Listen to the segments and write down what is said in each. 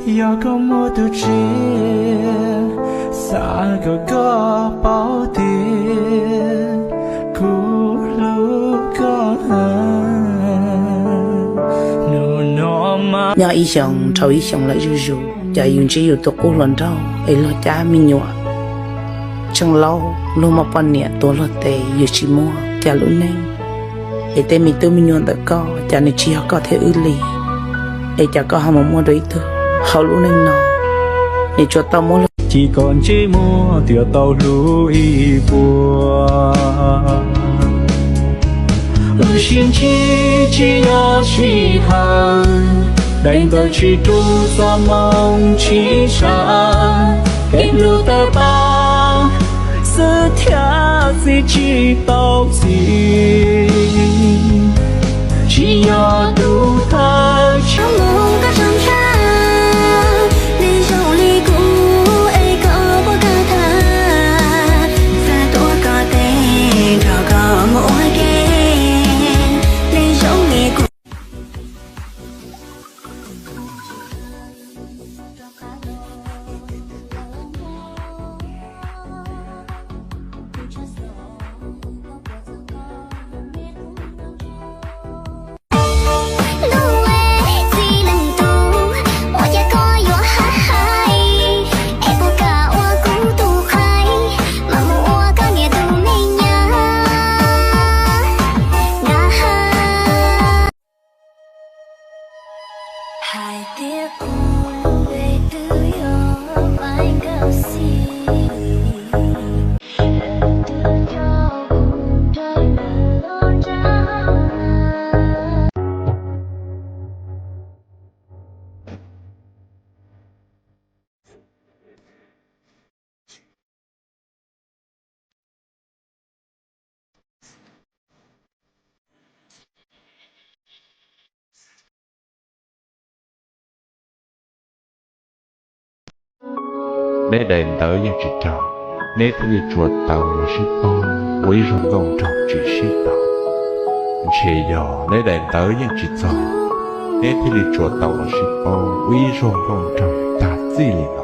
Yog koj muaj tus tsev, xav kom koj paub tias kuv hlub koj heev. Hnub no mas nyob ib xyoos dhau ib xyoos lawm zuj zus, cas yus ntsib yus tus qub hluas nraug es luag cab me nyuam tseem laus, luag muaj poj niam tuav luag tes yus tsis muaj, cas lub neej es tej me tub me nyuam ntawm koj cas nws tsis yog koj thiab wb li, es cas koj ho mus muaj dua ib tug hauv lub neej no, nws tsuas tau muab luag ci kom ntsej muag tias tau hlub ib puas. Lub sij hawm tsis yog sij hawm, daim ntawv tsis rub txoj moo tsis sab, kev hlub tawg pab xwb thiaj txiav tsis tau txim. Tsis yog tus thawj tsam mus koj tseem tshav, nws zoo li kuv es koj puas kawg tham, xav tuav koj tes nrog koj mus ua ke, nws zoo li kuv. Lub txij leej tub, ua cas koj yuav hab hais, es puas kam ua kuv tus qhaib, mam mus ua koj niam tus me nyab. Nab hais tias kuv lub npe twb yog Maiv Nkauj Xis. Neb daim ntawv yeej tsis raug, neb thiaj li tsuas tau los sib paub ua ib zaug nkauj nraug tsis sib tau. Ntshe yog neb daim ntawv yeej tsis txog, neb thiaj li tsuas tau los sib paub ua ib zaug nkauj nraug tag txij li no.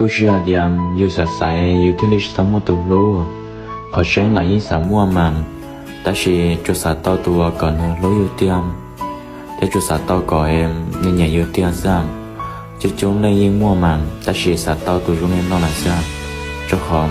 Kuj tsis hais tias yus xav xaiv yus thiaj li tsis tau muaj tus hlub, qhov tseeb los yeej xav muaj mas, tab sis tsuas xav tau tus uas kom nws hlub yus tiag, thiab tsuas xav tau kom nws nyiam yus tiag xwb. Coob coob leej yeej muaj mas, tab sis xav tau tus zoo li no lawm xwb, rau qhov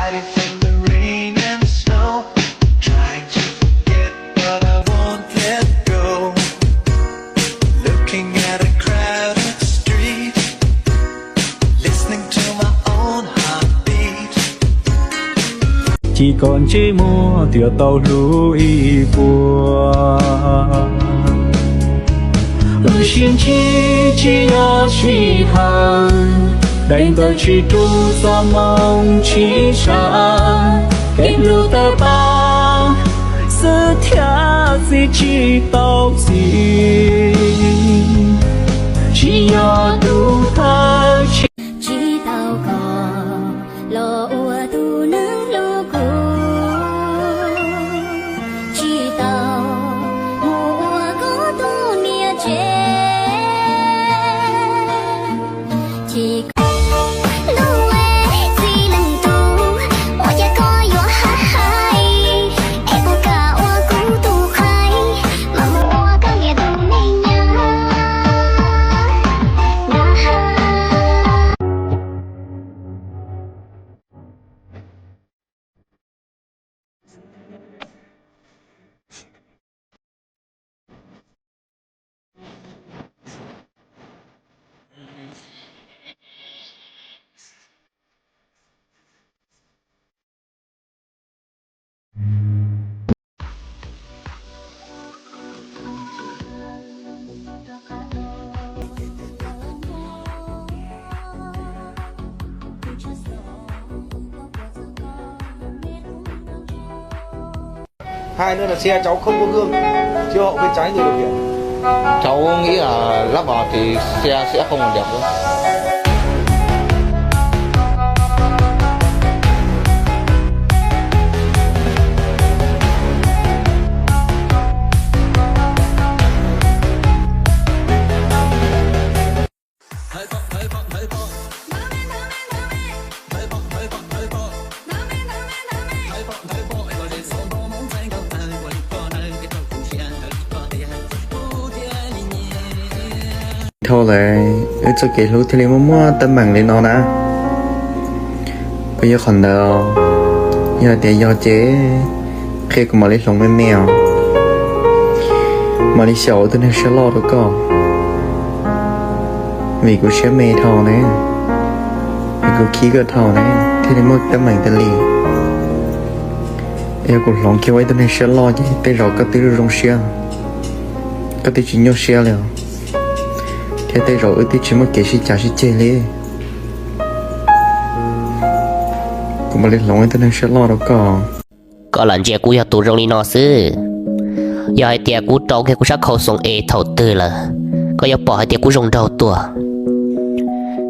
Hiding from the rain and the snow, trying to forget, but I won't let go. Looking at a crowded street, listening to my own heartbeat. Tsis kom ntsej muag tias tau hlub ib puas. Wb sib ntsib tsis yog sij hawm, daim ntawv tsis rub txoj moo tsis sab, kev hlub tawg pab xwb thiaj txi tsis tau txim. Tsis yog tus thawj tsis tau koj los ua tus neeg hlub kuv, tsis tau mus ua koj tus niam tsev. Ces koj lub txiv leej tub, ua cas koj yuav hais hais, es puas kam ua kuv tus qhaib, mam mus ua koj niam tus me nyuam. Hai nữa là xe cháu không có gương chiếu hậu bên trái người điều khiển. Cháu nghĩ là lắp vào thì xe sẽ không còn đẹp nữa. Dhau lawm, wb txoj kev hlub thiaj li muaj muaj teeb meem li no na. Puas yog qhov ntawd? Yog tias yog ces qhia kuv mam li hloov me me os, mam li xyaum ua tus neeg siab loj rau koj, vim kuv siab me dhau ne, vim kuv khib koj dhau ne, thiaj li muaj teeb meem tas li. Yog kuv hloov kiag ua ib tug neeg siab loj ces tej zaum koj twb zoo zoo siab, koj twb tsis nyuaj siab li os, thiab tej zaum wb twb tsis muaj kev sib cav sib ceg li. Kuv mam li hloov ib tug neeg siab loj rau koj. Koj lam ntsia kuv yog tus zoo li no xwb. Yog hais tias kuv rau kiag kuv sab khau xoom es thaum twg lawm, koj yuav pom hais tias kuv zoo nraug tuaj.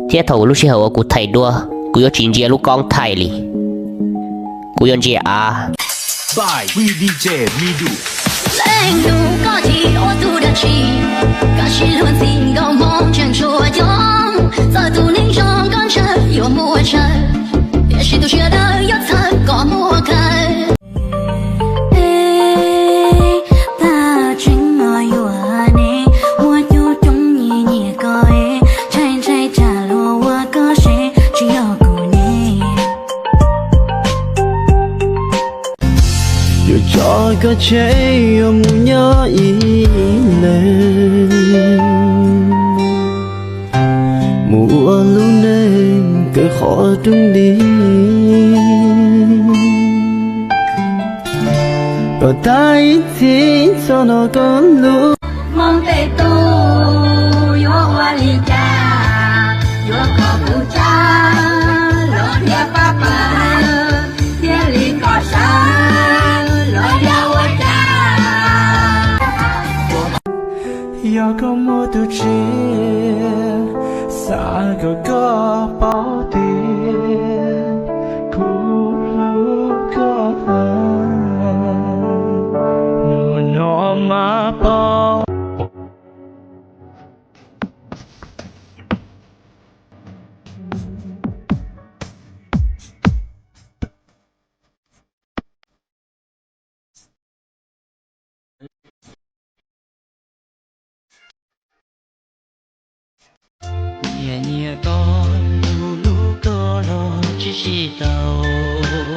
Thiab thaum lub sij hawm uas kuv thaij duab, kuv yuav tsis ntsia lub koob thaij li, kuv yuav ntsia av. Leej nus koj tsis ua tus dab tsi, koj sib luag ntxhi nkauj hmoob tseem tshuav coob, txawm tus neeg zoo koj ntshaw yuav muaj tsawg, tiam sis tus siab dawb yuav txhawb koj muaj kawg. Peb pab tseem no yuav ne, muaj coob coob nyiam nyiam koj, ntshai ntshai tsam luag ua koj seb tsis yog kuv ne. Yuav tso koj tseg yuav mus nyob ib leeg, mus ua lub neej kawg qhov rooj nti. Kom tag ib txhis txog no koj lub hmoov tej tug yuav ua li cas, yuav kom kuv tsa los thiaj pab pawg, thiaj li kom sawv los yog ua cas. Yog koj muaj tus tshiab, xav kom koj paub tias kuv hlub koj, hnub no mas paub. Nyiam nyiam koj, hlub hlub koj los tsis sib tau.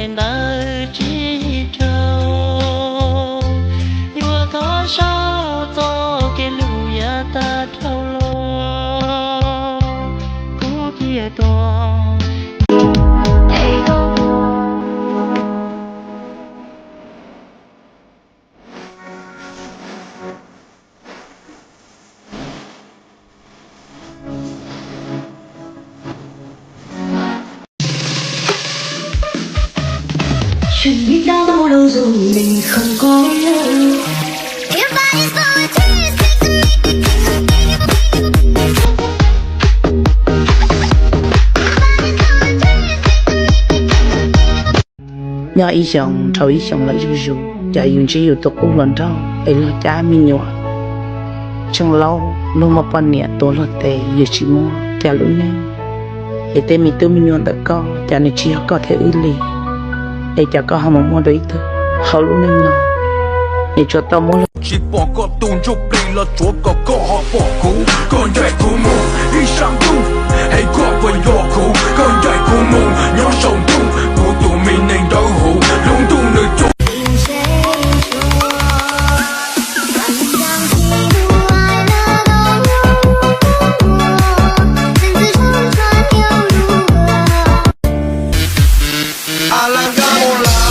ntawd tsis raug, yuav thov sau txoj kev hlub yav tag dhau los kuv thiaj tuag. Nyob ib xyoos dhau ib xyoos lawm zuj zus, cas yus ntsib yus tus qub hluas nraug es luag cab me nyuam. Tseem laus luag muaj poj niam tuav luag tes, yus tsis muaj, cas lub neej es tej me tub me nyuam ntawm koj cas nws tsis yog koj thiab wb li, es cas koj ho mus muaj dua ib tug hauv lub neej no, nws tsuas tau muab luag. Tsis pom koj tus ntsuj plig los tsuav kom koj ho pom kuv, koj ncaim kuv mus ib sab ntuj, es koj puas nco kuv, koj ncaim kuv mus nyob saum ntuj, kuv tus me neeg dawb huv lub ntuj nws cua. A la nkab mus lawm,